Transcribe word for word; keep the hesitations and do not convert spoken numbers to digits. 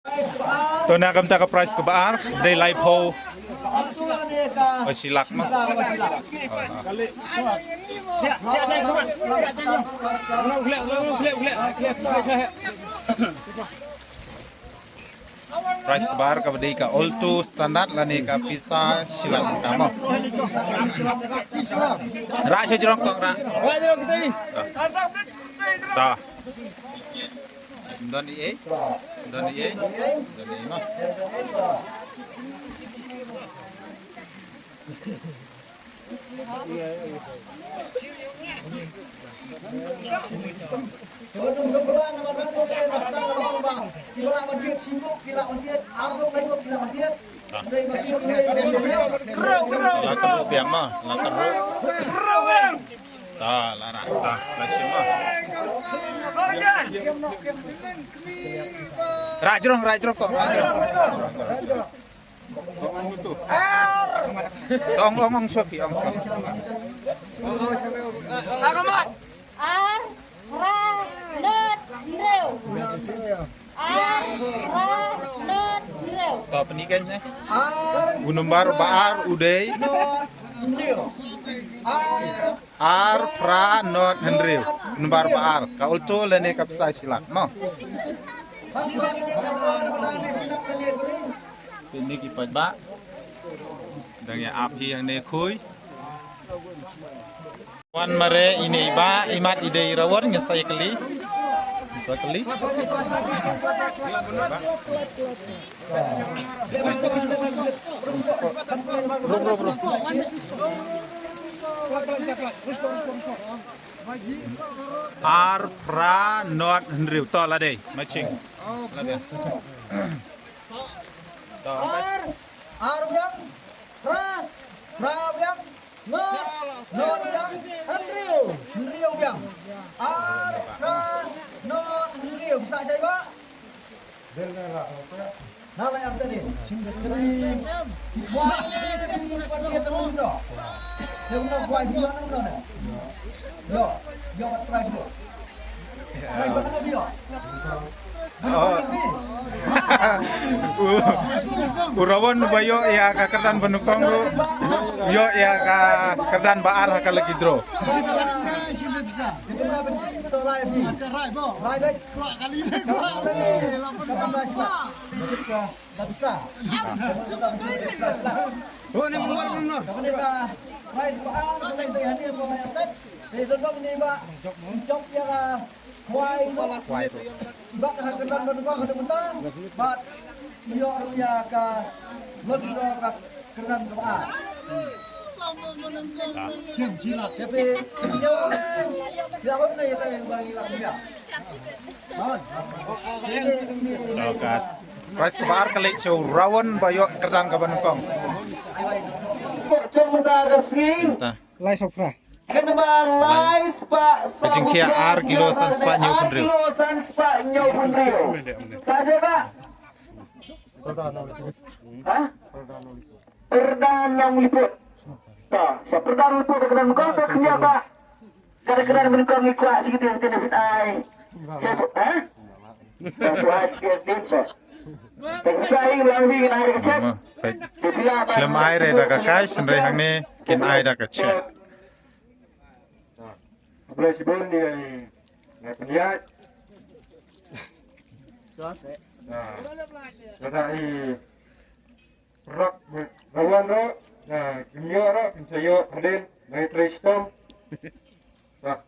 To na ka bynta ka prize kaba ar, dei laiphew. O, shi lak ma. Prize kaba ar kaba dei ka Alto standard lane ka pisa shi lak ma. Rah sha jrong kong rah. Ta. Don i ei? Don i ei? Don i ei ma. La ka ruh biang ma, la ka ruh. Ta, la rah, ta, la shim ma. Rah jrong, rah jrong kong, rah jrong. Ong, ong, ong, Sophie, ong, Sophie. Ar phra not hynriew. Ar phra not hynriew. To, pyni kein ne? U nombar ba ar u dei. Ar phra not hynriew. Nombar ba ar. Ka Alto lane ka pisa shi lak, no? Pynni ki paidbah. Dang ïa ap hi hangne khui. Wan mareh ine i bah, imat i dei i Rawon, ngi sa ïa kylli. Ngi sa kylli. Ar phra not hynriew. To la dei, matching. La dei. To. Ar, ar biang, phra, phra biang, not, not biang, hynriew, hynriew biang. Ar phra not hynriew. Pisa shai ba? Na la ap tadi. Yo, yo, prize lo. Prize ba tadi yo. Oh. U Rawon ba ïoh ïa ka kyrdan ba nyngkong ruh ïoh ïa ka kyrdan ba ar ha ka lucky draw. Prize ba ar, ba ar, ba ar. Khwai. Khwai tu. Bad ha ka kyrdan ba nyngkong ka dei mynta. Bad ïoh ruh ïa ka lucky draw ka kyrdan kaba ar. Shem, shem. Te phi ïoh ne, ïa hon ne ïa ka ba ngi la kumba. Hon. Ini, ini, ini. Prize kaba ar ka leit sha u Rawon ba ïoh kyrdan kaba nyngkong. Mynta. Lai spah phra. Kynmaw lai spah. Ka jingkhia ar kilo san spah hynñiew phew hynriew. Ar kilo san spah hynñiew phew hynriew. Sa seh ba? Ha? Pyrda Nongliput. Ta, sa Pyrda Nongliput ka dang kong ka khyndiat ba. Ka dang kong ngi kwah shisha ka dei ka dei ai. Sa, ha? Khlem ai re da ka kai, hynrei hangne kin ai da ka cheque. Rak, Rawon ruh, kin ïoh ruh, kin sa ïoh hadien, nai trei shitom. Rak,